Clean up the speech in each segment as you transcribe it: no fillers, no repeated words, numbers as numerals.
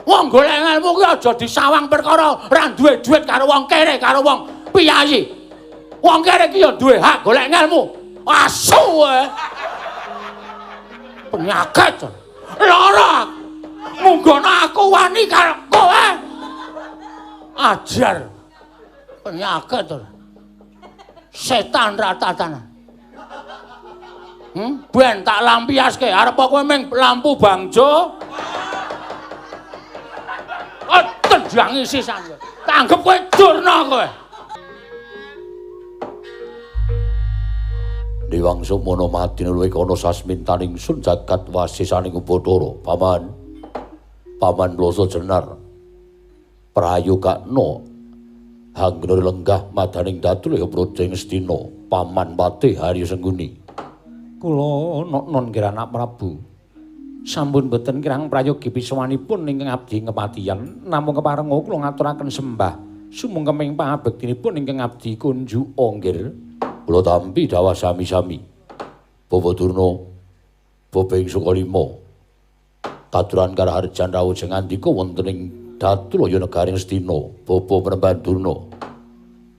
Wong golek ilmu ki aja disawang perkara ora duwe duit karo wong kere karo wong piyayi. Wong kere ki ya duwe hak golek ilmu. Asu kowe. Penyakit. Lara. Munggono aku wani karo kowe. Ajar. Penyakit. Setan ratatan. Ben tak lampiaske arep kowe ming lampu bangjo. Oh, tendangi sisan kowe. Tanggep kowe Durna kowe. Dewang Sumana mati luwih kana sasmintaning sun jagat wasisaning Bathara. Paman. Paman Bloso Jenar. Prayogakna hanggenur lenggah madaning datu ya Praja Ngastina. Paman Patih Harya Sengguni. Kula non nggih anak Prabu. Sampun boten kirang prayogi pisawanipun ingkang abdi kepatihan, namung keparenga kula ngaturaken sembah sumungkeming pangabektinipun ingkang abdi kunjuka nggih. Kula tampi dawah sami-sami. Bapak Durna, Bapak ing Sukalima. Katuran karaharjan rawuh jengandika wonten ing Datulaya negari Ngastina, Bapak Panembahan Durna.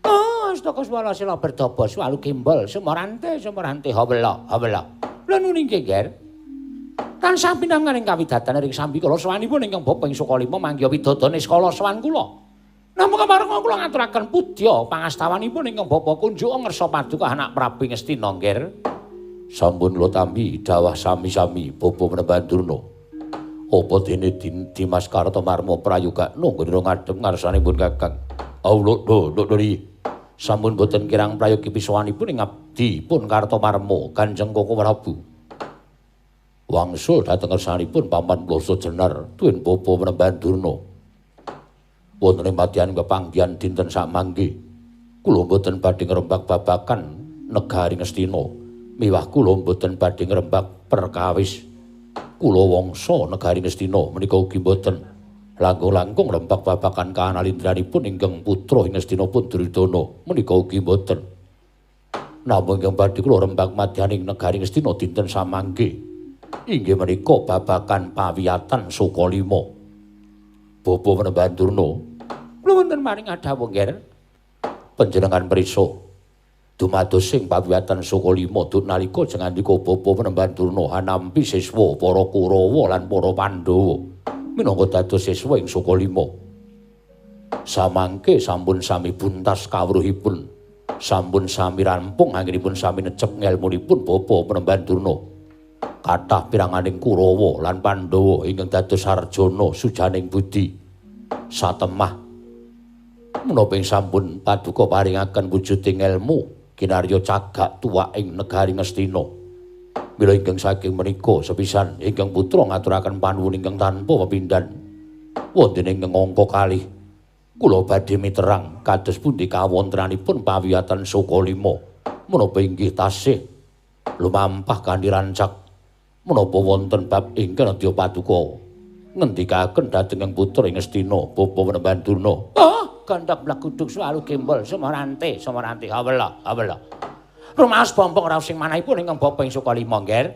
Oh, astaka swara sila berdaba swalu gembol sumorante sumorante hawela hawela. Lha nuni nggih, Ger. Tansah pinanganing kawidatan ring sambikala sowanipun ingkang Bapak ing Sukalima manggiha widodane niskala sowan kula. Namung keparenga kula ngaturaken pudya pangastawanipun ingkang Bapak kunjuka ngersa paduka anak Prabu Ngastina nggih. Sampun kula tampi dawah sami-sami Bapak Panembahan Durna. Apa dene Dimas Kartomarma prayogakna nggone ngadhep ngarsanipun Kakang. Allah do do Sampun boten kirang prayogi pisawanipun ing abdi pun Kartomarma Kanjeng Koko Prabu. Wangsul dhateng ngersanipun Paman Bloso Jenar tuwin Bapak Panembahan Durna. Wonten ing madyan kepanggihan dinten samangke kula mboten badhe ngrembak babagan negari Ngastina, miwah kula mboten badhe ngrembak perkawis kula wangsa negari Ngastina menika ugi mboten langkung-langkung ngrembak babagan kanalindranipun ingkang putra ing Ngastina pun Duryudana menika ugi mboten. Namung ingkang badhe kula rembak madyaning negari Ngastina dinten samangke inggih menika babagan pawiyatan Sukalima. Bapak Panembahan Durna, kula wonten maring adhawuh nggih. Panjenengan prisa dumados sing pawiyatan Sukalima duk nalika jengandika Bapak Panembahan Durna hanampi siswa para Kurawa lan para Pandhawa minangka dados siswa ing Sukalima. Samangke sampun sami buntas kawruhipun, sampun sami rampung anggenipun sami necep ngelmunipun Bapak Panembahan Durna. Kathah piranganing Kurawa lan Pandhawa ingkang dados sarjana sujaning budi satemah menapa ing sampun paduka paringaken wujuding elmu kinarya cagak tuwak ing negari Ngastina. Mila ingkang saking menika sepisan ingkang putra ngaturaken panuwun ingkang tanpa pepindhan wonten ing angka kalih kula badhe miterang kados pundi kawontenanipun pawiyatan Sukalima menapa inggih tasih lumampah kanthi rancak menapa wonten bab ingkang nedya paduka ngendikaken dhateng ing putra ing Ngastina Bapak Panembahan Durna. Oh, gandhak bleguduk swalu gembol sumorante sumorante hawela hawela. Rumaos bombong raos sing manahipun ingkang Bapak ing Sukalima nggih.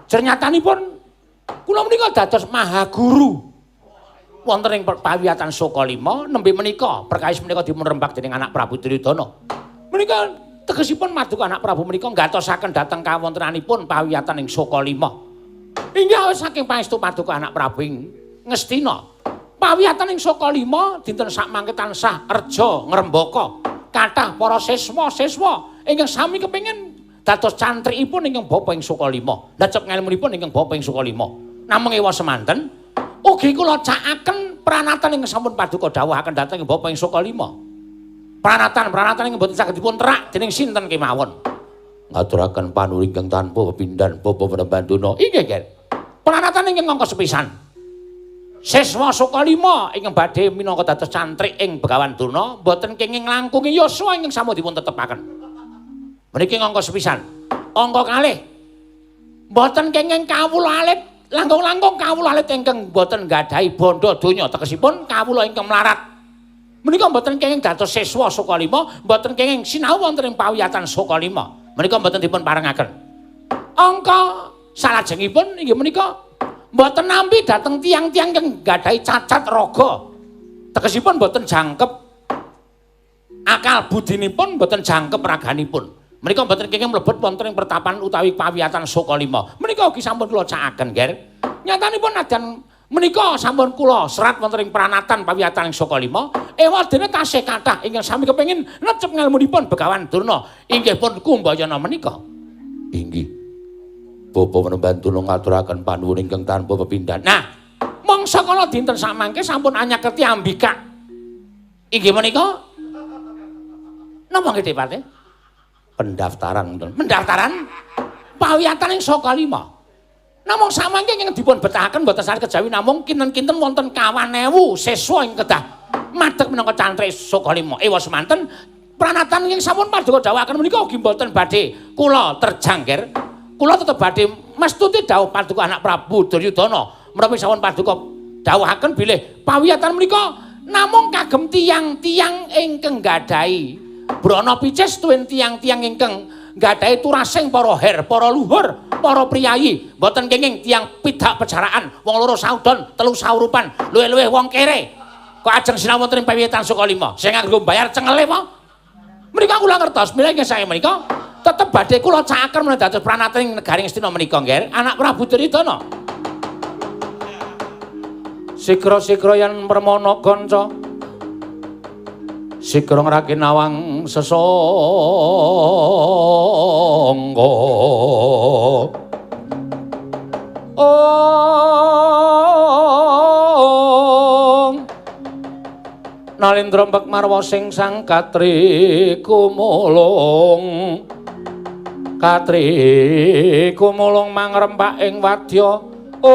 Jernyatanipun kula menika dados mahaguru wonten ing pawiyatan Sukalima nembe menika perkawis menika dipun rembak dening anak Prabu Duryudana. Menika tegesipun maduka anak Prabu menika nggatosaken dhateng kawontenanipun pawiyatan ing Sukalima. Inggih saking pangestu paduka anak Prabu ing Ngastina. Pawiyatan ing Sukalima dinten sakmangke tansah reja ngrembaka. Kathah para siswa-siswa ingkang sami kepengin dados cantrikipun ingkang Bapa ing Sukalima. Lecep ngelmunipun ingkang Bapa ing Sukalima. Namung ewa semanten ugi kula cakaken pranatan ingkang sampun paduka dawuhaken dhateng Bapa ing Sukalima. Pranatan-pranatan ingkang boten saged dipun terak dening sinten kemawon. Ngaturaken panuwun ingkang tanpa pepindhan Bapak Panembahan Durna. Inggih, nggih. Pranatan ingkang angka sepisan. Siswa Sukalima ingkang badhe minangka dados cantrik ing Begawan Durna boten kenging nglangkungi yuswa ingkang sampun dipun tetepaken. Meniki angka sepisan. Angka kalih. Boten kenging kawula alit, langkung-langkung kawula alit ingkang boten nggadahi bandha donya tegesipun kawula ingkang mlarat. Menika mboten kenging dados siswa Sukalima, mboten kenging sinau wonten ing pawiyatan Sukalima. Menika mboten dipun parengaken. Angka salajengipun inggih menika Mboten nampi dhateng tiyang-tiyang ingkang nggadahi cacat raga. Tegesipun mboten jangkep akal budinipun, mboten jangkep raganipun. Menika mboten kenging mlebet wonten ing pertapan utawi pawiyatan Sukalima. Menika ugi sampun kula cakaken, Ger. Nyatanipun nadyan menika sampun kula serat wonten ing pranatan pawiyatan ing Sukalima, ewadene tasih kathah ingkang sami kepengin necep ngelmunipun Begawan Durna inggih pun Kumbayana menika. Inggih. Bapa Panembahan Durna ngaturaken panuwun ingkang tanpa pepindhan. Nah, mangsa kala dinten samangke sampun anyakerti ambikak. Inggih menika napa nggih Depate? Pendaftaran ngoten. Pendaftaran pawiyatan ing Sukalima. Namung samangke ingkang dipun betahaken mboten sareng kejawi namung kinten-kinten wonten 2.000 siswa ing kedah madheg minangka cantrik Sukalima. Ewa semanten pranatan ingkang sampun paduka dawuhaken menika ugi mboten badhe kula terjang, Ger. Kula tetep badhe mestuti dawuh paduka anak Prabu Duryudana. Menawi sampun paduka dawuhaken bilih pawiyatan menika namung kagem tiyang-tiyang ingkang nggadahi brana picis tuwin tiyang-tiyang ingkang nggadahi turasing para her, para luhur, para priyayi, mboten kenging tiyang pidak pejaraan, wong loro saudon, telu saurupan, luwih-luwih wong kere. Kok ajeng sinau wonten ing pawiyatan Sukalima, sing nganggo mbayar cengele apa? Menika kula ngertos, mila ingkang sae menika tetep badhe kula cakaken menawi dados pranatan ing negari Ngastina menika, Nger, anak Prabu Duryudana. Sikra-sikra yen permana kanca, sikra ngraki nawang sesangga. Ong Nalindra mbek marwa sing sang katri kumulung, katri kumulung mangrempak ing wadya. Ong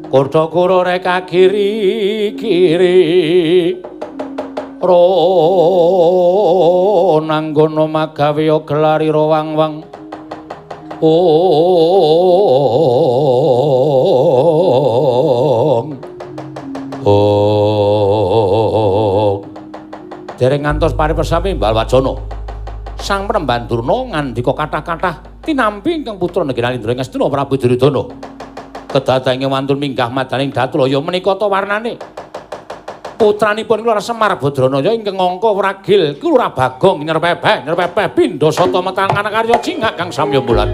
Kurda kura reka kiri kiri ro nanggono magawe gelari ro wang-wang. Ong Ong Dereng ngantos paripersami Balwajana. Sang Panembahan Durna ngandika kathah-kathah tinampi ingkang putra negeri Nalindra Ngastina Prabu Duryudana. Kedatange wantun minggah madaning Datulaya menika ta warnane. Putranipun Kelurahan Semar Badranaya ingkang angka wragil Kelurahan Bagong nyerpepeh nyerpepeh pindha sata metang karya cingak kang samya bulat.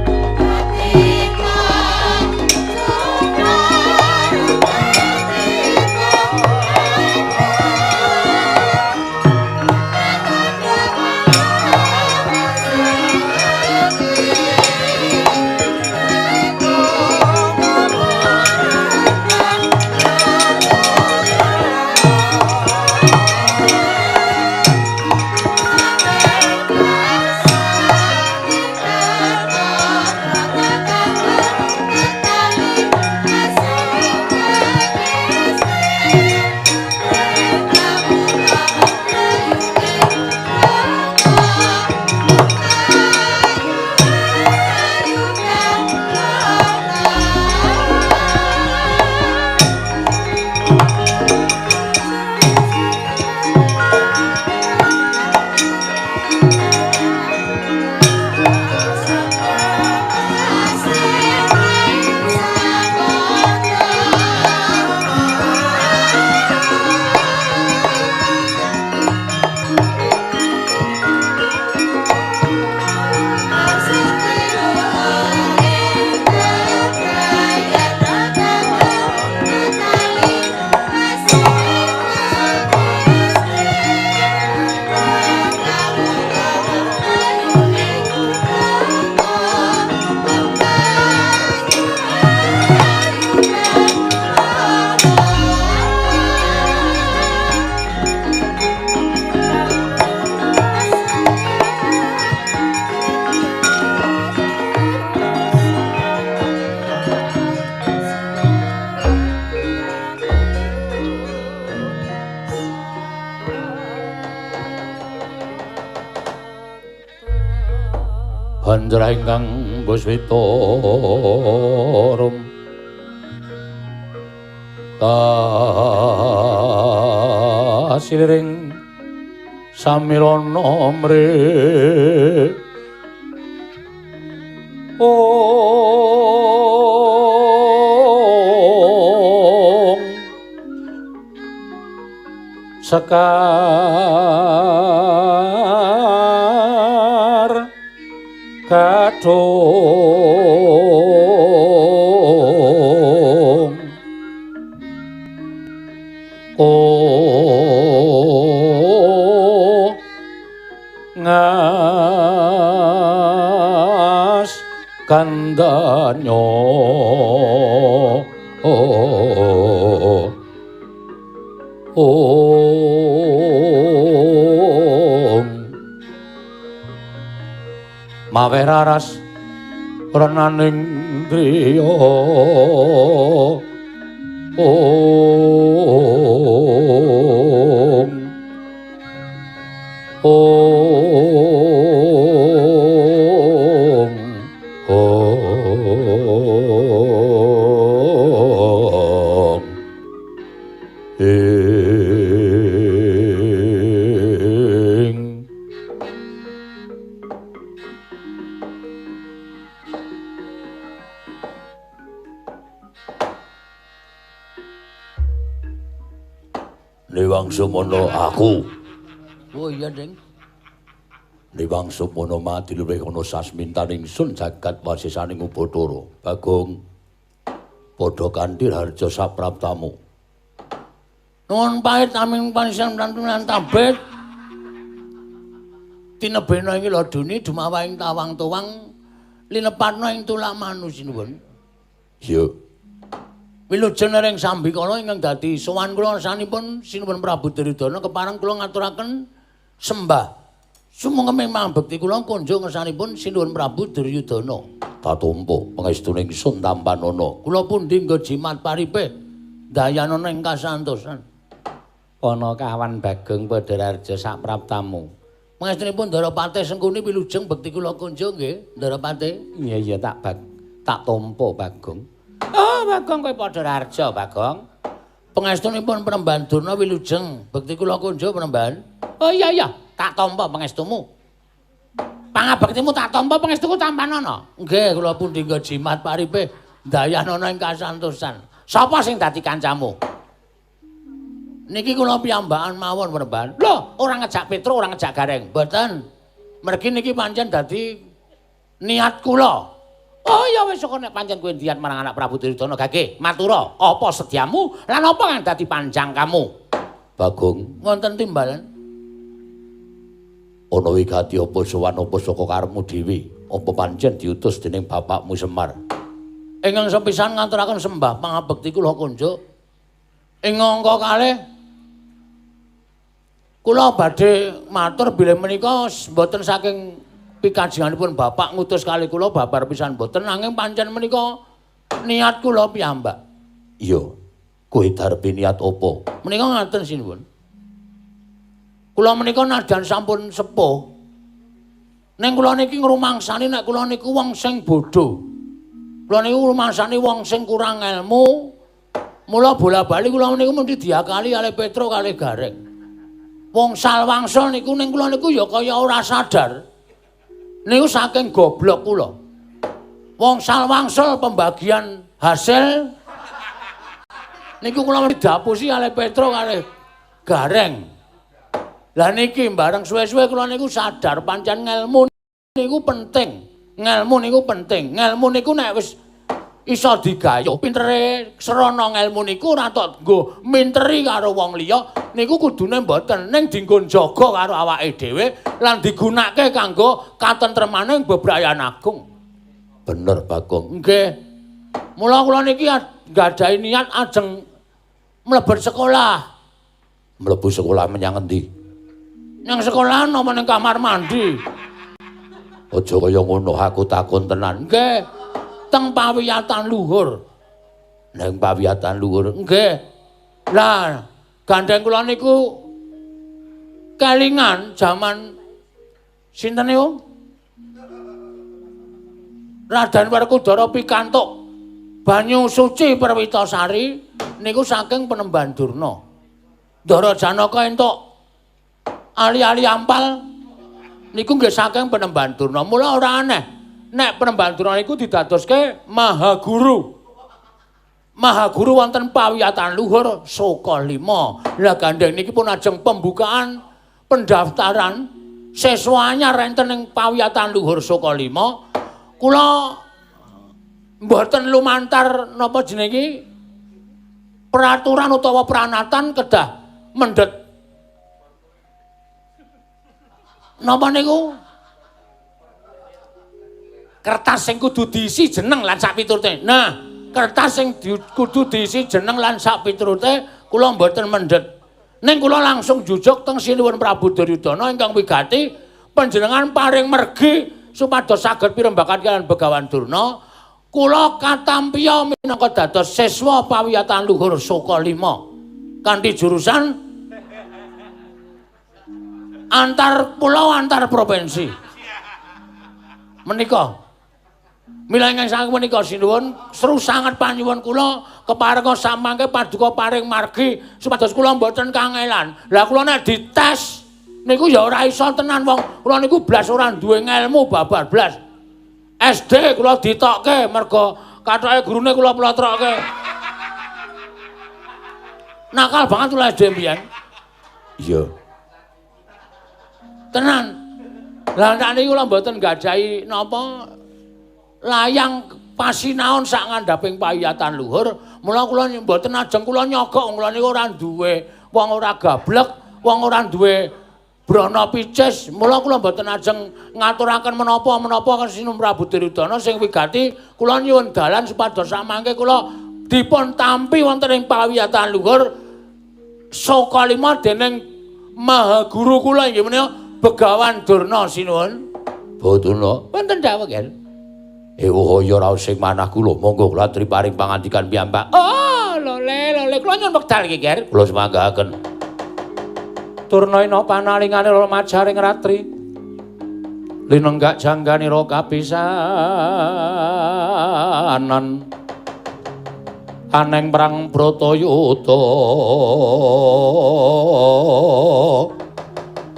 Hanjra ingkang buswita rum tasiliring samirana mre Ong Sekar Gadhung Oh Ngas Kandanyo Om Mawe raras renaning driya Om Om Om Ing Niwang Sumono aku. Oh iya, Ding. Niwang Sumono mati luwih ana sasmintaning sun jagat wasisaning Ubathara. Bagong padha kanthi harja sapraptamu. Nuwun pahit aming panisan lan tabet. Tinebena ing laduni dumawahing tawang-tuwang linepatna ing tulak manusinuwun. Iya. Wilujeng ring sambikala ingkang dadi sowan kula sanipun Sinuwun Prabu Duryudana kepareng kula ngaturaken sembah. Sumangga mambekti kula kunjung ngersanipun Sinuwun Prabu Duryudana. Tatumpa pangestune ingsun tampanana. Kula pundi nggo jimat paripe dayanana ing kasantosan. Ana kawan Bagong Padhararja sapraptamu. Pangestunipun Ndara Patih Sengkuni wilujeng bekti kula kunjung nggih, Ndara Patih. Iya iya tak tampa Bagong. Oh, Bagong kowe Padhararja, Bagong. Pangestunipun Penemban Durna wilujeng bekti kula kunjung Penemban. Oh iya iya, tak tampa pangestumu. Pangabektimu tak tampa pangestuku tampanana. Nggih, kula pundi nggo jimat paripe dayanana ing kasantosan. Sapa sing dadi kancamu? Niki kula piyambakan mawon Penemban. Lho, ora ngejak Petro, ora ngejak Gareng. Mboten. Mergi niki pancen dadi niat kula. Oh ya wis kok nek pancen kowe niat marang anak Prabu Duryudana gage matura apa sediamu lan apa kang dadi panjang kamu? Bagong, wonten timbalan. Ana wigati apa sowan apa saka karepmu dhewe? Apa pancen diutus dening bapakmu Semar? Ingkang sepisan ngaturaken sembah pangabekti kula kunjuk. Ing angka kalih kula badhe matur bilih menika mboten saking pikajenganipun bapak ngutus kali kula babar pisan mboten, nanging pancen menika niat kula piyambak. Iya. Kowe darbi niat apa? Menika ngaten sinuwun. Kula menika nadyan sampun sepuh. Ning kula niki ngrumangsani nek kula niku wong sing bodho. Kula niku ngrumangsani wong sing kurang ilmu. Mula bola-bali kula niku mesti diakali kalih Petro kalih Gareng. Wong salwangsa niku ning kula niku ya kaya ora sadar. Niku saking goblok kula. Wong salwangsul pembagian hasil niku kula didapusi kalih Petro kalih Gareng. Lah niki bareng suwe-suwe kula niku sadar pancen ngelmu niku penting. Ngelmu niku penting. Ngelmu niku nek wis iso digayuh pintere srana ngelmu niku ora tok nggo minteri karo wong liya niku kudune mboten, ning dinggo njaga karo awake dhewe lan digunakake kanggo katentremaning bebrayan agung. Bener Bagong. Nggih. Mula kula niki nggadahi niat ajeng mlebet sekolah. Mlebu sekolah menyang endi? Nang sekolahan apa ning kamar mandi? Aja kaya ngono, aku takon tenan. Nggih. Teng pawiyatan luhur. Nang pawiyatan luhur. Nggih. Lah, gandeng kula niku kelingan jaman sinten niku? Raden Werkudara pikantuk banyu suci Perwitasari niku saking Penemban Durna. Ndara Janaka entuk ali-ali ampal niku nggih saking Penemban Durna. Mula ora aneh. nek Panembahan Durna niku didadoske Maha Guru. Maha Guru wonten pawiyatan luhur Sukalima. Lah gandeng niki pun ajeng pembukaan pendaftaran siswa anyar enten ing pawiyatan luhur Sukalima. Kula mboten lumantar napa jenenge iki peraturan utawa pranatan kedah mendhet napa niku kertas sing kudu diisi jeneng lan sak piturute. Nah, kertas sing kudu diisi jeneng lan sak piturute kula mboten mendhet. Ning kula langsung jujuk teng Sinuwun Prabu Duryudana ingkang wigati panjenengan paring mergi supados saged pirembakan kaliyan Begawan Durna. Kula katampiya minangka dados siswa pawiyatan luhur Sukalima kanthi jurusan antar pulau antar provinsi. Menika mila ingkang saking menika sinuwun seru sanget panyuwun kula keparenga samangke paduka paring margi supados kula mboten kangelan. Lah kula nek dites niku ya ora iso tenan wong kula niku blas ora duwe ngelmu babar blas. SD kula ditokke mergo kathoke gurune kula plotrokke. Nakal banget kula SD mbiyen. Iya. Tenan. Lah nek niku kula mboten gadahi napa layang pasinaon sak ngandhaping pawiyatan luhur, mula kula mboten ajeng kula nyogok kula niku ora duwe wong ora gablek, wong ora duwe brana picis, mula kula mboten ajeng ngaturaken menapa-menapa Sinuwun Prabu Duryudana sing wigati kula nyuwun dalan supados samangke kula dipun tampi wonten ing pawiyatan luhur Sukalima dening Maha Guru kula inggih menika Begawan Durna sinuwun. Durna wonten dawuh nggih. Ewuh ya raos sing manah kula, monggo kula aturi paring pangandikan piyambak. Oh, lole lole kula nyuwun wekdal iki, Ger. Kula semanggaken. Turna ina panalingane majaring ratri. Linenggak jangganira kapisanan. Aneng perang Bratayuda.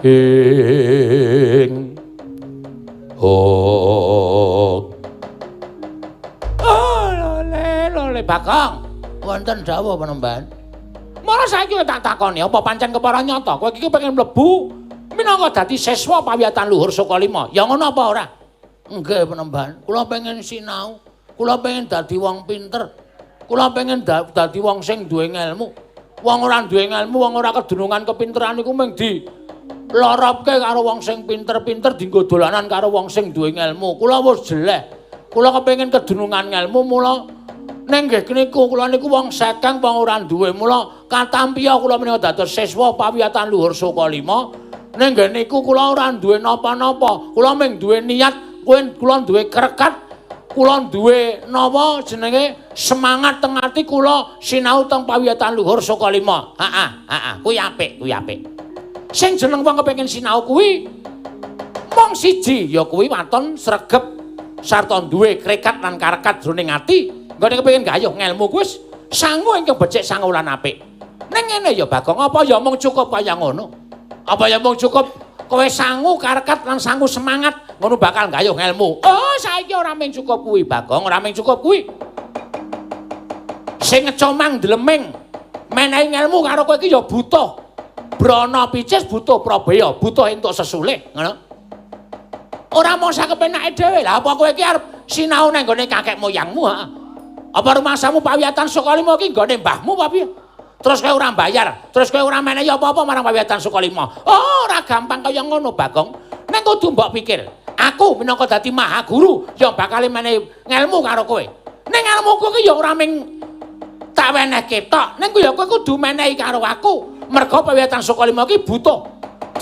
Ing oh. Oh, lole lole Bagong. Wonten dawuh Panembahan. Mara saiki tak takoni apa pancen kepara nyata kowe iki pengen mlebu minangka dadi siswa pawiyatan luhur Sukalima. Ya ngono apa ora? Nggih Panembahan, kula pengen sinau, kula pengen dadi wong pinter. Kula pengen dadi wong sing duwe ngelmu. Wong ora duwe ngelmu, wong ora kedunungan kepinteran iku mung di loropke karo wong sing pinter-pinter dienggo dolanan karo wong sing duwe ngelmu. Kula wis jeleh. Kula kepengin kedunungan ngelmu mula ning nggih niku kula niku wong sekeng wong ora duwe mula katampiya kula menika dados siswa pawiyatan luhur Sukalima. Ning nggih niku kula ora duwe napa-napa. Kula mung duwe niat, kula duwe krekat, kula duwe napa jenenge semangat teng ati kula sinau teng pawiyatan luhur Sukalima. Heeh, heeh, kuwi apik, kuwi apik. Sing jeneng wong kepengin sinau kuwi mung siji ya kuwi waton sregep sarta duwe krekat lan karekat jroning ati. Nggone kepengin gayuh ngelmu kuwi wis sangu ingkang becik sangu lan apik. Ning ngene ya Bagong, apa ya mung cukup kaya ngono? Apa ya mung cukup kowe sangu karekat lan sangu semangat ngono bakal gayuh ngelmu? Oh, saiki ora mung cukup kuwi Bagong, ora mung cukup kuwi. Sing ngecomang dleming menehi ngelmu karo kowe iki ya butuh brana picis, butuh prabeya, butuh entuk sesulih, ngono. Ora mung sakepenake dhewe. Lah apa kowe iki arep sinau nang nggone kakek moyangmu, ha? Apa rumangsamu pawiyatan Sukalima iki nggone mbahmu apa piye? Terus kowe ora mbayar, terus kowe ora menehi apa-apa marang pawiyatan Sukalima. Oh, ora gampang kaya ngono, Bagong. Ning kudu mbok pikir, aku minangka dadi maha guru ya bakal menehi ngelmu karo kowe. Ning ngelmuku ki ya ora ming tak wenehke tok, ning ya kowe kudu menehi karo aku. Merga pawiyatan Sukalima iki butuh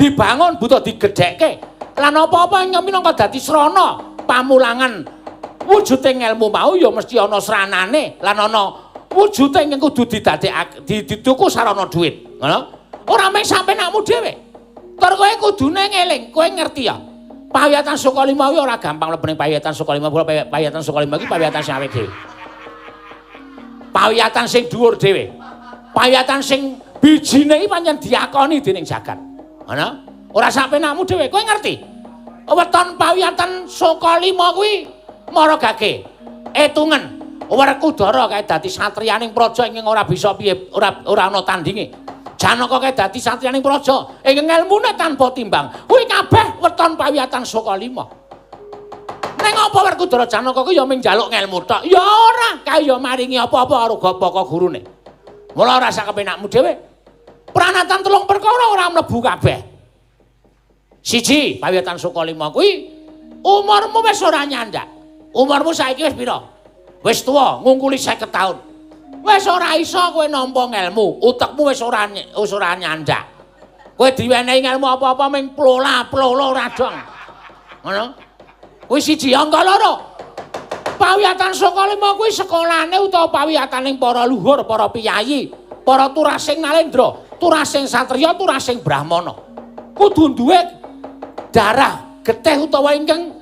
dibangun, butuh digedhekke. Lan apa-apa ing minangka dadi srana pamulangan wujude ngelmu mau ya mesti ana sranane lan ana wujude ingkang kudu didadekake dituku sarana dhuwit, ngono. Ora mung sampe nakmu dhewe. Tur kowe kudune ngeling, kowe ngerti ya. Pawiyatan Sukalima kuwi ora gampang mlebu ning pawiyatan Sukalima. Pawiyatan Sukalima iki pawiyatan sing awake dhewe. Pawiyatan sing dhuwur dhewe. Pawiyatan sing bijine iki pancen diakoni dening jagat. Ngono. Ora sampe nakmu dhewe, kowe ngerti. Weton pawiyatan Sukalima kuwi Mara gage. Etungen Werkudara kae dadi satriyaning praja ingkang ora bisa piye ora ana tandinge. Janaka kae dadi satriyaning praja ingkang elmune tanpa timbang. Kuwi kabeh weton pawiyatan Sukalima. Ning apa Werkudara Janaka kuwi ya mung njaluk ngelmu tok? Ya ora, kae ya maringi apa-apa karo gapaka gurune. Mula ora sak kepenakmu dhewe. Pranatan telung perkara ora mlebu kabeh. Siji, pawiyatan Sukalima kuwi umurmu wis ora nyandak. Umurmu saiki wis pira? Wis tuwa, ngungkuli 50 taun. Wis ora iso kowe nampa ngelmu, utekmu wis ora nyandak. Kowe diwenehi ngelmu apa-apa ming plola-plolo ora dong. Ngono? Kuwi siji, angka loro. Pawiyatan Sukalima kuwi sekolahane utawa pawiyataning para luhur, para piyayi, para turasing nalendra, turasing satriya, turasing brahmana. Kudu duwe darah getih utawa ingkang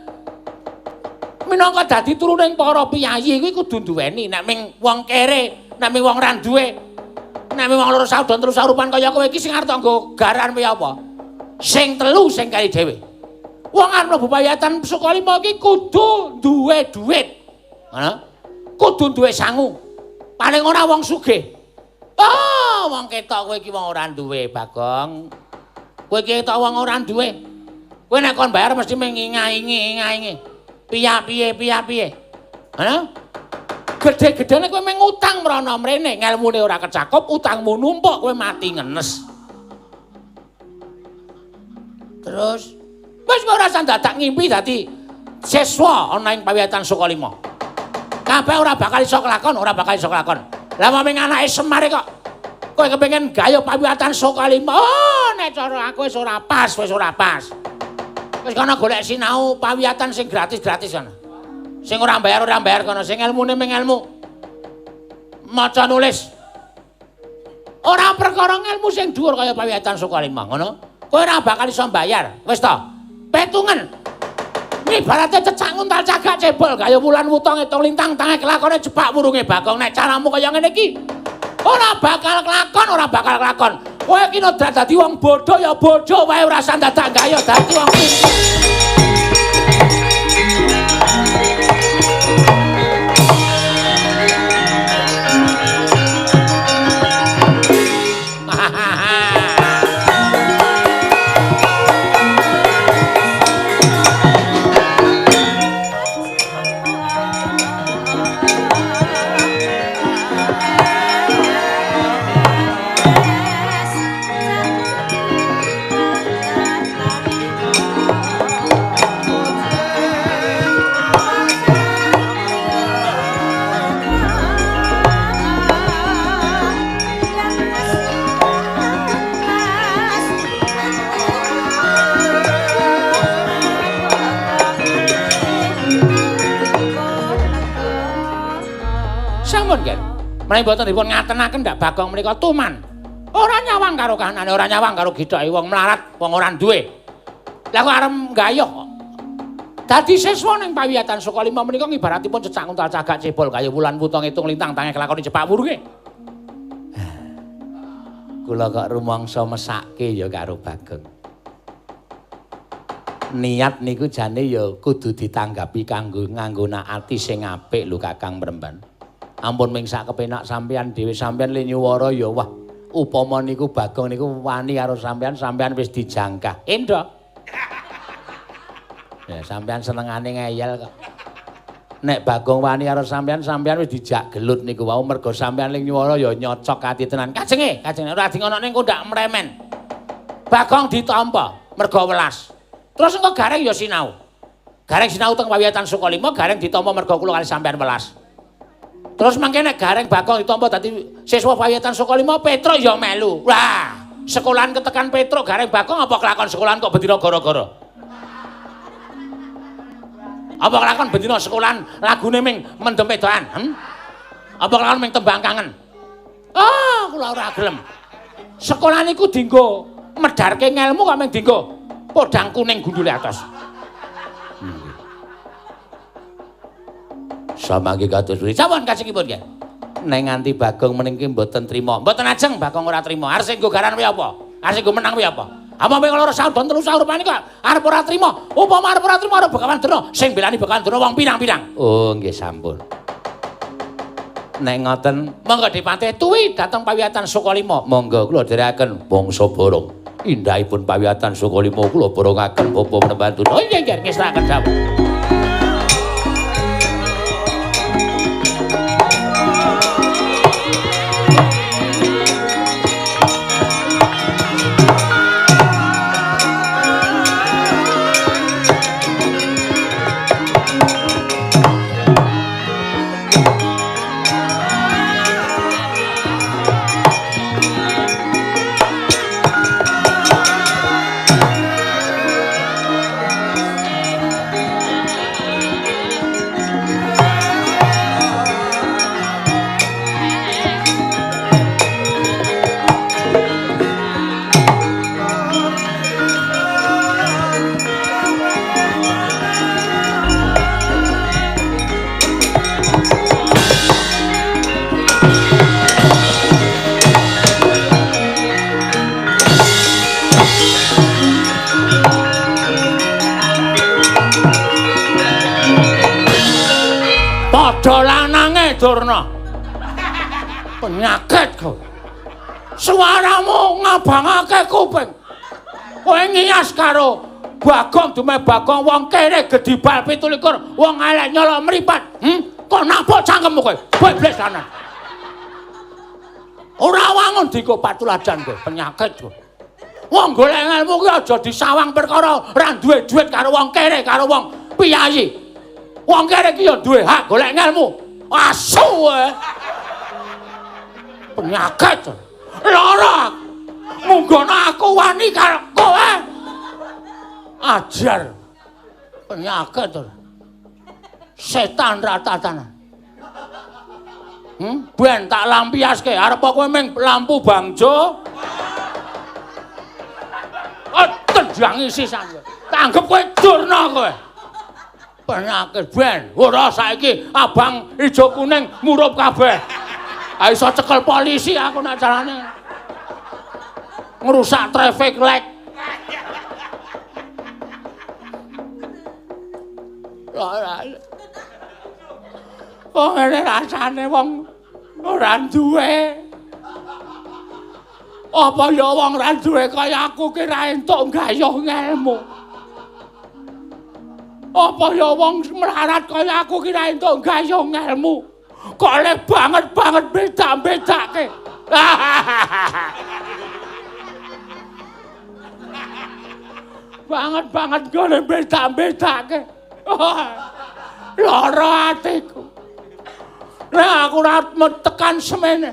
minangka dadi turuning para piyayi kuwi kudu duweni. Nek ming wong kere, nek ming wong ra duwe, nek ming wong loro saudon terus sarupan kaya kowe iki sing arep nggo garan piye apa? Sing telu sing kari dhewe. Wong arep mlebu pawiyatan Sukalima iki kudu duwe dhuwit. Ngono? Kudu duwe sangu. Paling ora wong sugih. Oh, wong ketok kowe iki wong ora duwe, Bagong. Kowe iki ketok wong ora duwe. Kowe nek kon bayar mesti mengingaingi. Piye piye. Ngono? Gedhe-gedhene kowe mung utang mrono mrene, ngelmune ora kecakup, utangmu numpuk kowe mati ngenes. Terus wis ora usah dadak ngimpi dadi siswa ana ing pawiyatan Sukalima. Kabeh ora bakal iso kelakon, ora bakal iso kelakon. Lah mung anake Semar kok kowe kepengin gayuh pawiyatan Sukalima. Oh, nek cara aku wis ora pas, wis ora pas. Wis kono golek sinau pawiyatan sing gratis-gratis kono. Sing ora bayar kono, sing elmune mung elmu maca nulis. Ora perkara ngelmu sing dhuwur kaya pawiyatan Sukalima, ngono. Kowe ora bakal iso mbayar. Wis to. Petungen. Ibarate cecak nguntal cagak cebol kaya wulan wuta ngitung lintang tange kelakone jepak wurunge Bagong. Nek caramu kaya ngene iki ora bakal kelakon, ora bakal kelakon. Kowe iki nodrak dadi wong bodho ya bodho wae, ora usah dadak gaya dadi wong pinter. Menawi mboten dipun ngatenaken ndak Bagong menika tuman. Ora nyawang karo kahanane, ora nyawang karo githake wong melarat, wong ora duwe. Lah kok arep nggayuh kok. Dadi siswa ning pawiyatan Sukalima menika ngibaratipun cecak nguntal cagak cebol kaya wulan wuta ngitung lintang tange kelakoni jepak wurunge. Kula kok rumangsa mesake ya karo Bagong. Niat niku jane ya kudu ditanggapi kanggo nganggo ati sing apik lho Kakang Mremban. Ampun ming sak kepenak sampeyan dhewe, sampeyan le nyuwara ya wah upama niku Bagong niku wani karo sampeyan, sampeyan wis dijangkah. Endho. Ya sampeyan senengane ngeyel kok. Nek Bagong wani karo sampeyan, sampeyan wis dijak gelut niku wau mergo sampeyan le nyuwara ya nyocok ati tenan. Kajenge, kajenge ora di ngonokne engko ndak mremen. Bagong ditampa mergo welas. Terus engko Gareng ya sinau. Gareng sinau teng pawiyatan Sukalima, Gareng ditampa mergo kula kali sampeyan welas. Terus mangke nek Gareng Bagong ditampa dadi siswa pawiyatan Sukalima, Petruk ya melu. Wah, sekolahan ketekan Petruk Gareng Bagong apa kelakon sekolahan kok bendina gara-gara? Apa kelakon bendina sekolahan lagune ming mendem wedokan? Apa kelakon ming tembang kangen? Ah, kula ora gelem. Sekolahan iku dienggo medharke ngelmu kok ming dienggo podang kuning gundule atos. Samangke kados pundi? Sampun kajengipun nggih. Nek nganti Bagong meniki mboten trima. Mboten ajeng Bagong ora trima. Arep sing nggo garan kuwi apa? Arep sing nggo menang kuwi apa? Apa ping loro sahur don telu sahur rupane kok arep ora trima. Upama arep ora trima karo Begawan Durna, sing belani Begawan Durna wong pirang-pirang. Oh, nggih sampun. Nek ngoten, monggo dipatih tuwi dhateng pawiyatan Sukalima. Monggo kula dherekaken bangsa Barong. Indahipun pawiyatan Sukalima kula borongaken Bapa Panembahan Durna. Oh iya nggih, ngestokaken dawuh. Padha lanange Durna. Penyakit kowe. Suaramu ngabangake kuping. Kowe ngiyas karo Bagong dume Bagong wong kere gedhi bal 27, wong elek nyolok mripat. Kok napa cangkemmu kowe? Bebles lanang. Ora wangun diko patuladan kowe, penyakit kowe. Wong golek ilmu ki aja disawang perkara ora duwe duit karo wong kere karo wong piyayi. Wong kere iki ya duwe hak golek ngelmu. Asu kowe. Penyakit. Lara. Munggono aku wani karo kowe. Ajar. Penyakit. Setan ratatan. Ben tak lampiaske arep kowe ming lampu bangjo. Oh, tendangi sisan kowe. Tanggep kowe Durna kowe. Penyakit ben ora saiki abang ijo kuning murup kabeh. Ha iso cekel polisi aku nek carane. Ngrusak traffic light. Kok ngene rasane wong ora duwe. Apa ya wong ora duwe kaya aku ki ra entuk gayuh ngelmu. Apa ya wong melarat kaya aku ki ra entuk gayuh ngelmu. Kok le banget-banget beda-bedake. Banget-banget gone beda-bedake. Lara atiku. Nek aku ora tekan semene.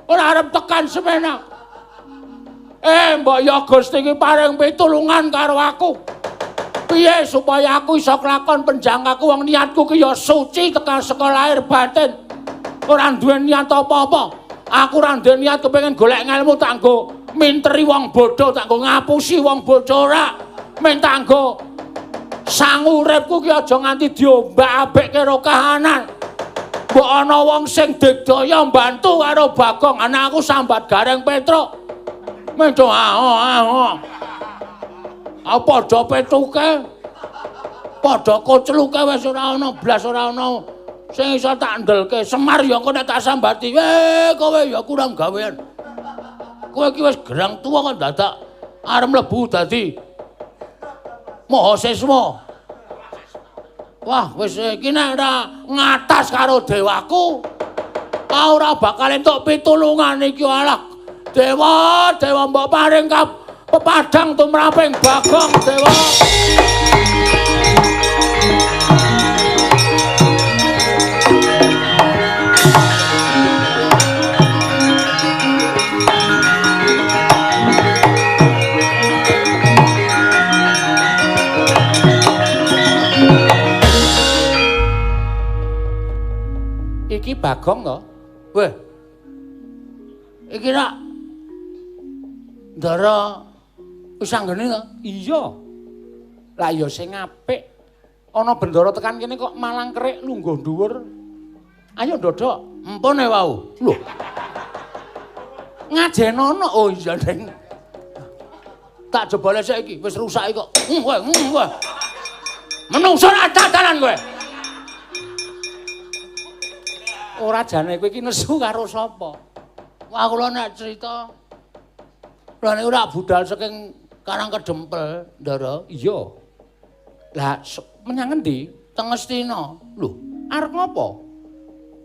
Ora arep tekan semene. Mbok ya Gusti iki paring pitulungan karo aku. Piye supaya aku iso kelakon penjangkaku wong niatku ki ya suci tekan saka lahir batin. Ora duwe niat apa-apa. Aku ora duwe niat kepengin golek ngelmu tak nggo minteri wong bodho, tak nggo ngapusi wong bodho ora. Men tak nggo sangu uripku ki aja nganti diombak-ambek karo kahanan. Mbok ana wong sing digdaya mbantu karo Bagong, anak aku sambat Gareng Petruk. Mendo aho. Apa padha petuke? Padha kocluke wis ora ana blas ora ana sing iso tak ndelke. Semar ya engko nek tak sambati, kowe ya kurang gawean. Kowe iki wis gerang tuwa kok dadak arep mlebu dadi mahasiswa. Wah, wis iki nek ora ngatas karo dewaku, ora bakal entuk pitulungan iki alah. Dewa, dewa mbok paring pepadang tumraping Bagong dewa. Iki Bagong to? Weh. Iki rak Ndara wis anggene to? Iya. Lah ya sing apik. Ana bendara tekan kene kok malang kerik lungguh dhuwur. Ayo ndodok. Empone wau. Lho. Ngajenono. Oh iya, Deng. Tak jebole saiki wis rusak kok. Kowe, kowe. Menungso ora dadalan kowe. Ora jane kowe iki nesu karo sapa? Wah, kula nek cerita kula niku rak budal saking Karang Kedempel, Ndara. Iya. Lah menyang endi? Teng Ngastina. Lho, arep ngopo?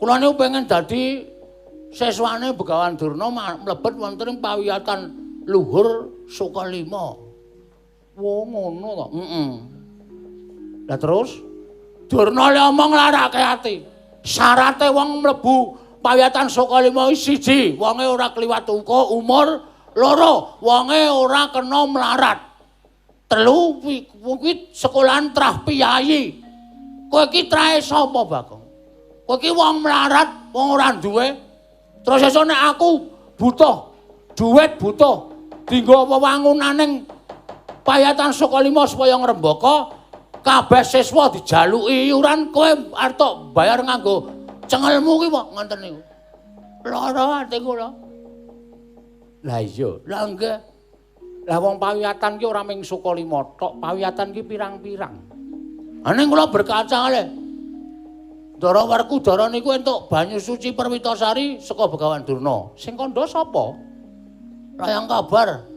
Kula niku pengen dadi siswane Begawan Durna mlebet wonten ing pawiyatan luhur Sukalima. Wo ngono to. Heeh. Lah terus Durna le omong larake ati. Syarate wong mlebu pawiyatan Sukalima iki siji, wonge ora kliwat uka umur, loro, wonge ora kena melarat. Telu, kuwi sekolahan trah piyayi. Kowe iki trahe sapa, Bagong? Kowe iki wong melarat, wong ora duwe. Terus esuk nek aku butuh duit, butuh dinggo wewangunaning payatan Sukalima supaya ngrembaka, kabeh siswa dijaluki iuran, kowe arep tok bayar nganggo cengelmu ki kok ngoten niku. Lara ati kula. Lah iya, lah nggih. Lah wong pawiyatan ki ora mung Sukalima tok, pawiyatan ki pirang-pirang. Ning kula berkaca le. Ndara Werkudara niku entuk banyu suci Perwitasari saka Begawan Durna. Sing kandha sapa? Layang kabar.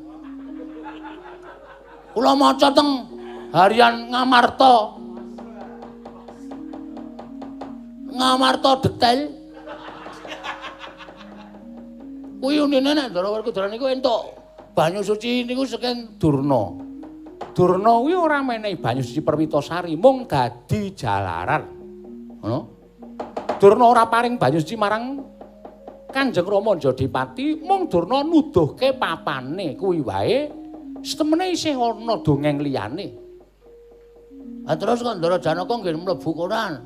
Kula maca teng harian Ngamarta. Ngamarta detail. Kuwi unine nek Ndara Werkudara niku entuk banyu suci niku saking Durna. Durna kuwi ora menehi banyu suci Perwitasari, mung dadi jalaran. Ngono. Durna ora paring banyu suci marang Kanjeng Rama Jodipati, mung Durna nuduhke papane kuwi wae. Setemene isih ana dongeng liyane. Lah terus kok Ndara Janaka nggih mlebu koran.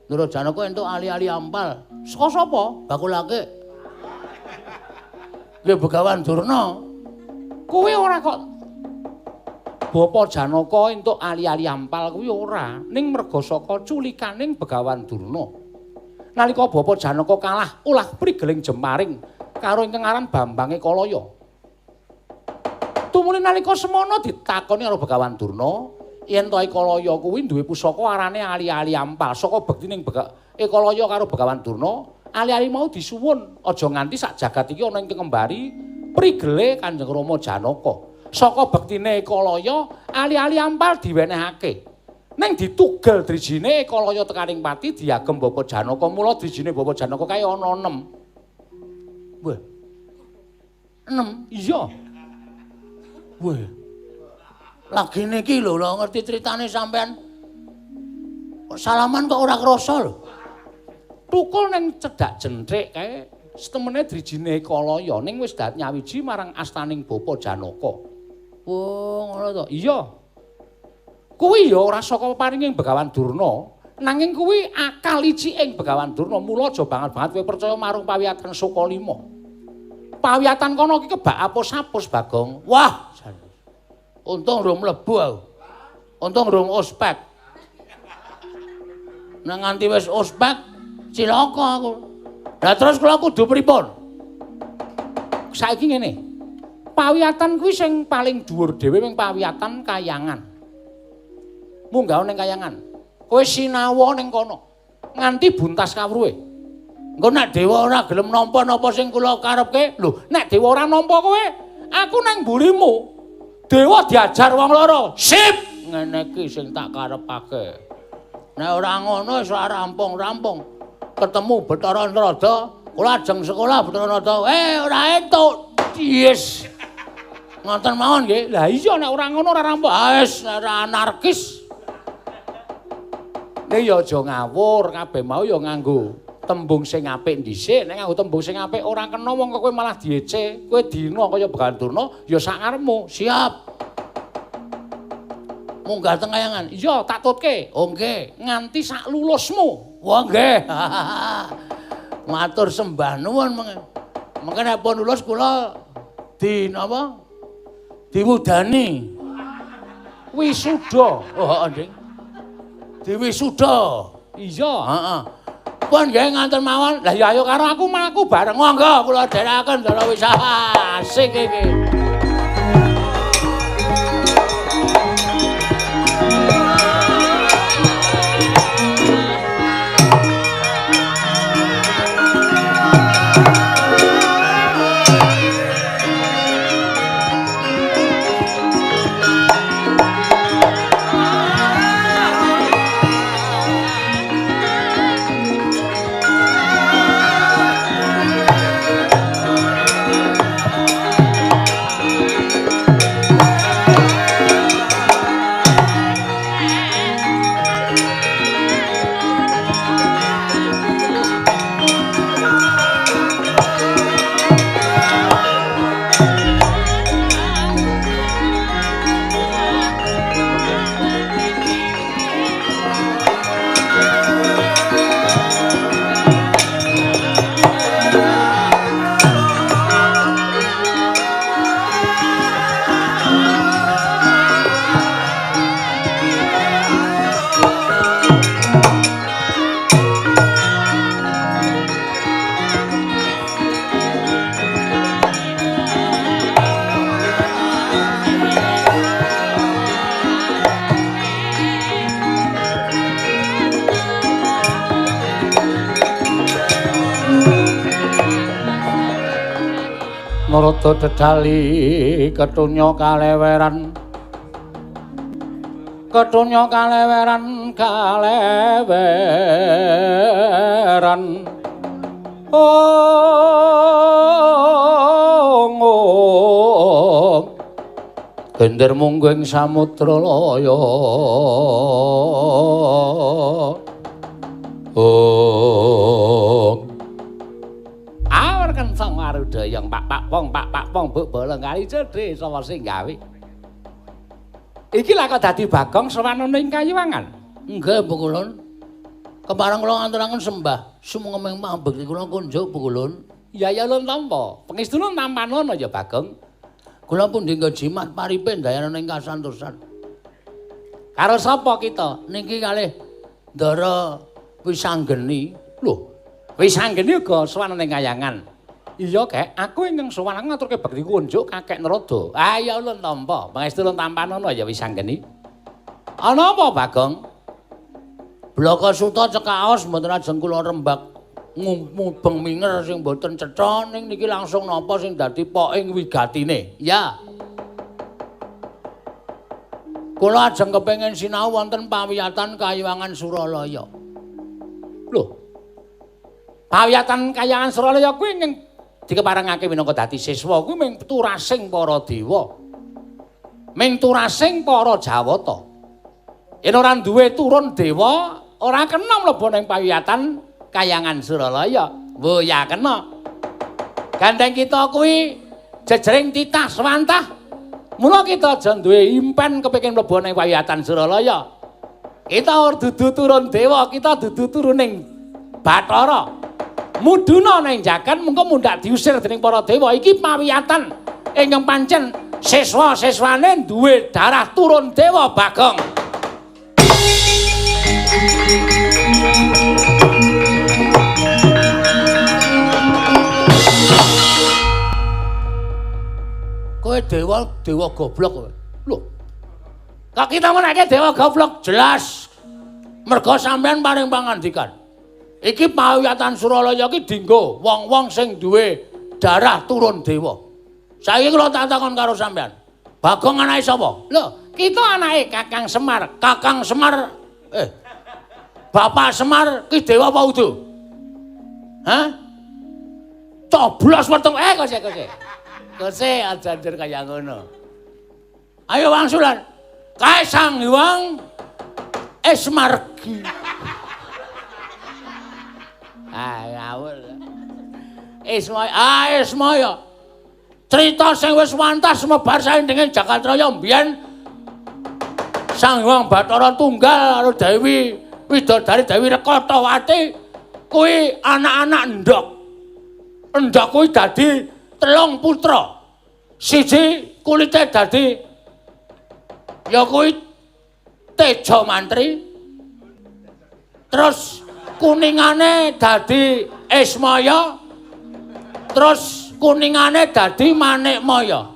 Ndara Janaka entuk ali-ali ampal. Saka sapa? Bakulake. Nggih Begawan Durna. Kuwi ora kok Bapa Janaka entuk ali-ali ampal kuwi ora, ning merga saka culikaning Begawan Durna. Nalika Bapa Janaka kalah ulah prigeling jemaring karo ingkang aran Bambang Ekalaya. Tumuli nalika semono ditakoni karo Begawan Durna, yen to Ekalaya kuwi duwe pusaka arane ali-ali ampal. Saka bektining Ekalaya karo Begawan Durna, ali-ali mau disuwun aja nganti sak jagat iki ana ingkang ngembari prigele Kanjeng Rama Janaka. Saka bektine Ekalaya, ali-ali ampal diwenehake. Ning ditugel drijine Ekalaya tekaning pati diagem Bapa Janaka. Mula drijine Bapa Janaka kae ana 6. Wah. 6? Iya. Wah. Lagi niki lho, lho ngerti critane sampean. Kok salaman kok ora krasa lho. Tukul ning cedhak jentrik kae setemene drijine Ekalaya ning wis dat nyawiji marang astaning Bapa Janaka. Oh, ngono to. Iya. Kuwi ya ora saka paringing Begawan Durna, nanging kuwi akal iciking Begawan Durna. Mula aja banget-banget kowe percaya marang pawiyatan Sukalima. Pawiyatan kono iki kebak apus-apus, Bagong. Wah, untung rung mlebu aku. Untung rung ospek. Nek nganti wis ospek, cilaka aku. Lah terus kula kudu pripun? Saiki ngene. Pawiyatan kuwi sing paling dhuwur dhewe ming pawiyatan kayangan. Munggah ning kayangan. Kowe sinawa ning kono. Nganti buntas kawruhe. Engko nek dewa ora gelem nampa napa sing kula karepke? Lho, nek dewa ora nampa kowe, aku nang mburimu. Dewa diajar wong loro. Sip, ngene iki sing tak karepake. Nek ora ngono wis ora rampung-rampung. Ketemu Bathara Narada, kula ajeng sekolah Bathara Narada. Ora entuk. Yes. Ngoten mawon nggih. Lah iya nek ora ngono ora rampung. Ah wis ora anarkis. Nek ya aja ngawur, kabeh mau ya nganggo tembung sing apik dhisik. Nek nganggo tembung sing apik ora kena wong kok kowe malah diece. Kowe dina kaya Begawan Durna ya sak karepmu. Siap. Munggah teng kayangan. Iya, tak tutke. Oh nggih, nganti sak lulusmu. Wah nggih. Matur sembah nuwun mengke. Mengke nek pun lulus kula di napa? Diwudani. Wisuda. Oh heeh, Ding. Diwisuda. Iya, heeh. Pun nggih nganten mawon. Lah ya ayo karo aku mlaku bareng. Monggo kula dherekaken Ndara wis asik iki. Narada dedali ketunya kaleweran. Ketunya kaleweran kaleweran. Ong ong. Gender munggu ing samudra laya. Ong. Awur kenceng warudayang pak pak pong pak pak pong buk bolong kali cedhe sapa sing gawe. Iki lha kok dadi Bagong sowan ning Kayuwangan. Nggih, Bu Kulun. Kepareng kula ngaturaken sembah sumengeng pambekti kula kunjuk Bu Kulun. Ya ya ulun tampa. Pangestuna tampanono ya Bagong. Kula pundi nggo jimat paripe ndayana ing kasantosan. Karo sapa kita? Niki kalih Ndara Wisanggeni. Lho, Wisanggeni uga sowan ning Kayangan. Iya, Kek, aku ingkang sowan ngaturke bekti kunjuk Kakek Narada. Ah ya ulun tampa. Pangestu ulun tampanono ya Wisanggeni. Ana apa, Bagong? Blaka suta cekaos mboten ajeng kula rembak mubeng minger sing mboten cetha ning niki langsung napa sing dadi poking wigatine. Ya. Kula ajeng kepengin sinau wonten pawiyatan Kayuwangan Suralaya. Lho. Pawiyatan Kayangan Suralaya kuwi ingkang dikeparengake minangka dadi siswa kuwi ming turasing para dewa. Ming turasing para Jawata. Yen ora duwe turun dewa, ora kena mlebu ning pawiyatan Kayangan Suralaya. Wo ya kena. Gandeng kita kuwi jejering titah swantah. Mula kita aja duwe impen kepengin mlebu ning pawiyatan Suralaya. Kita ora dudu turun dewa, kita dudu turuning Bathara. Mudhuna ning jagan mengko mundhak diusir dening para dewa. Iki pawiyatan ingkang pancen siswa-siswane duwe darah turun dewa, Bagong. Kowe dewa, dewa goblok kowe. Lho. Kok kita menake dewa goblok? Jelas. Mergo sampean paring pangandikan. Iki pawiyatan Suralaya iki dinggo wong-wong sing duwe darah turun dewa. Saiki kula tak takon karo sampean. Bagong anake sapa? Lho, kita anake Kakang Semar. Kakang Semar Bapak Semar ki dewa apa udu? Hah? Coblos weteng kose kose. Kose aja njur kaya ngono. Ayo wangsulan. Kae Sang Hyang Esmargi. Ah ngawur. Ismaya, ah Ismaya. Cerita sing wis wantas semebar saindenging Jagatraya mbiyen Sang Hyang Bathara Tunggal karo Dewi Widodari Dewi Rekatawati kuwi anak-anak endhog. Endhog kuwi dadi telung putra. Siji kulite dadi ya kuwi Teja Mantri. Terus kuningane dadi Ismaya. Terus kuningane dadi Manikmaya.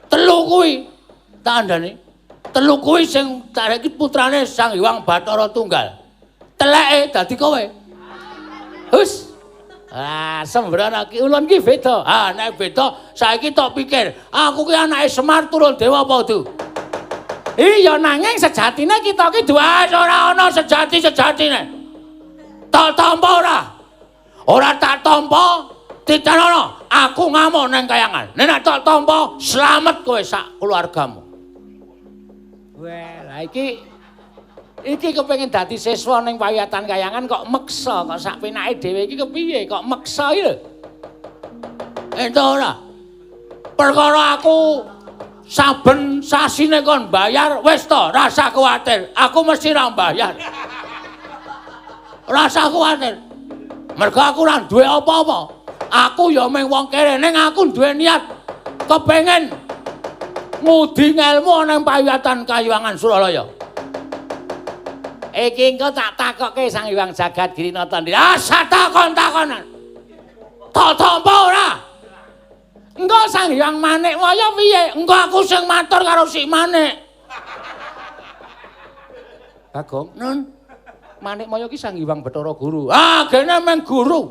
Telu kuwi tak andhani. Telu kuwi sing iki putrane Sang Hyang Bathara Tunggal. Teleke dadi kowe. Hus. Ah, sembrono ki ulun ki beda. Ah, nek beda saiki tok pikir, aku ki anake Semar turun dewa apa udu? Iya, nanging sejatine kita ki duwe ora ana sejati-sejatine. Tak tampa ora? Ora tak tampa, titenono aku ngamuk nang Kayangan. Nek tak tampa, slamet kowe sak keluargamu. Wah, lah iki kepengin dadi siswa ning pawiyatan Kayangan kok meksa, kok sak penake dhewe iki kepiye kok meksa iki lho. Entuk ora? Perkara aku saben sasine kon bayar wis to, rasa kuwatir. Aku mesti ra bayar. Rasa kuwatir. Mergo aku ora duwe apa-apa. Aku ya mung wong kere ning aku duwe niat kepengin ngudi ngelmu nang pawiyatan Kayuwangan Suralaya. Iki engko tak takokke Sang Hyang Jagat Girinata. Ah, takon-takonan. Tak tampa ora? Engko Sang Hyang Manikmaya piye? Engko aku sing matur karo si Manik. Bagong, Nun. Manikmaya ki Sang Hyang Bathara Guru. Ah, gene meng guru.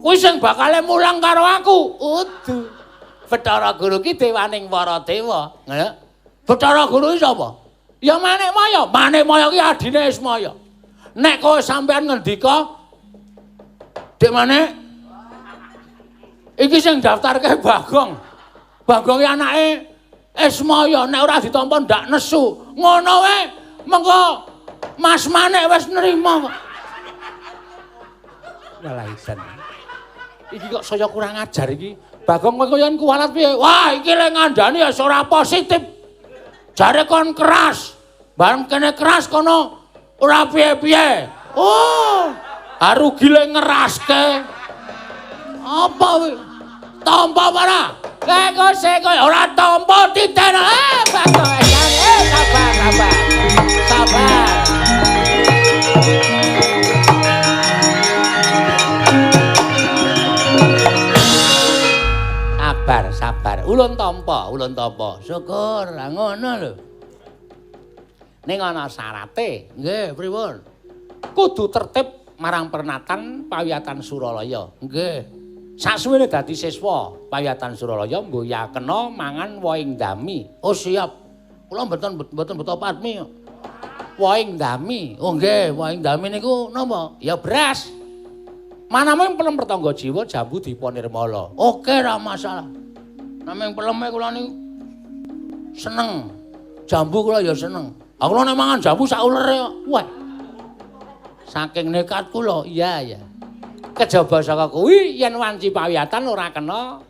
Kuwi sing bakale mulang karo aku. Udu. Bathara Guru ki dewaning para dewa. Ngono. Bathara Guru ki sapa? Ya Manikmaya. Manikmaya ki adine Ismaya. Nek kowe sampean ngendika, Dik Manik, iki sing daftarke Bagong. Bagong ki anake Ismaya, nek ora ditampa ndak nesu. Ngono wae, mengko Mas Manik wis nrima kok. Walah isan. Iki kok saya kurang ajar iki. Bagong kowe koyo kuwalat piye? Wah, iki le ngandani ya ora positif. Jare kon keras. Bareng kene keras kono ora piye-piye. Oh, rugi le ngeraske. Apa kuwi? Tampa ora? Kok sik kowe ora tampa titen. Bagong sabar, sabar. Sabar. Sabar, sabar. Ulun tampa, ulun tampa. Syukur, lah ngono lho. Ning ana syarate. Nggih, pripun? Kudu tertib marang pernatan pawiyatan Suralaya. Nggih. Saksuwene dadi siswa pawiyatan Suralaya mboya kena mangan wohing dami. Oh siap. Kula mboten beto patmi. Wohing dami. Oh nggih, wohing dami niku napa? Ya beras. Manaming pelem pertangga jiwa jambu dipa nirmala. Oke, ra masalah. Naming peleme kula niku seneng. Jambu kula ya seneng. Aku nek mangan jambu sak ulere kok. Wah. Saking nekat kula. Iya, iya. Kejaba saka kuwi yen wanci pawiyatan ora kena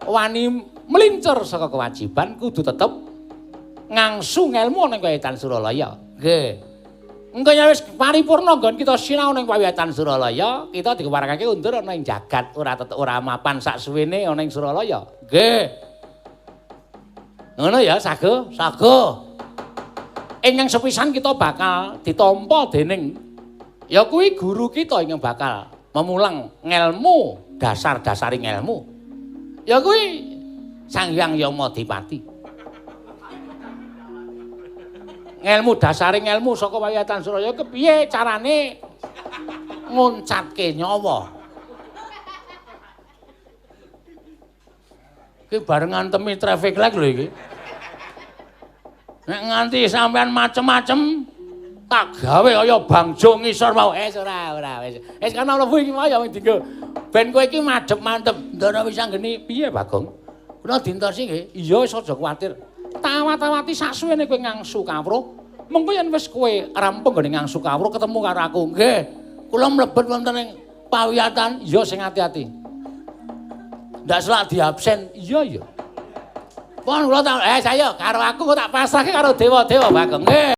wani mlincur saka kewajiban, kudu tetep ngangsu ngelmu ning Pawiyatan Suralaya. Nggih. Engko yen wis paripurna nggon kita sinau ning Pawiyatan Suralaya, kita dikeparengake undur ana ing jagat, ora tetep ora mapan sak suwene ana ing Suralaya. Nggih. Ngono ya, Sago? Sago. Ingkang sepisan kita bakal ditampa dening ya kuwi guru kita ingkang bakal memulang ngelmu, dasar-dasaring ngelmu. Ya kuwi Sang Hyang Yamadipati. Ngelmu dasaring ngelmu saka Pawiyatan Suralaya kepiye carane nguncatke nyawa. Iki bareng ngantemi traffic light lho iki. Nek nganti sampean macem-macem tak gawe kaya bangjo ngisor mau. Ora ora wis. Wis kana mlebu iki mau ya dinggo. Ben kowe iki madhep mantep. Ndara wis anggeni piye Bagong? Kula dintosi nggih. Iya wis aja kuwatir. Tawat-tawati saksuwene kowe ngangsu kawruh. Mengko yen wis kowe rampung nggone ngangsu kawruh ketemu karo aku. Nggih. Kula mlebet wonten ing pawiyatan. Iya sing ati-ati. Ndak selak diabsen. Iya iya. Pon kula tak saya karo aku kok tak pasrahke karo dewa-dewa Bagong. Nggih.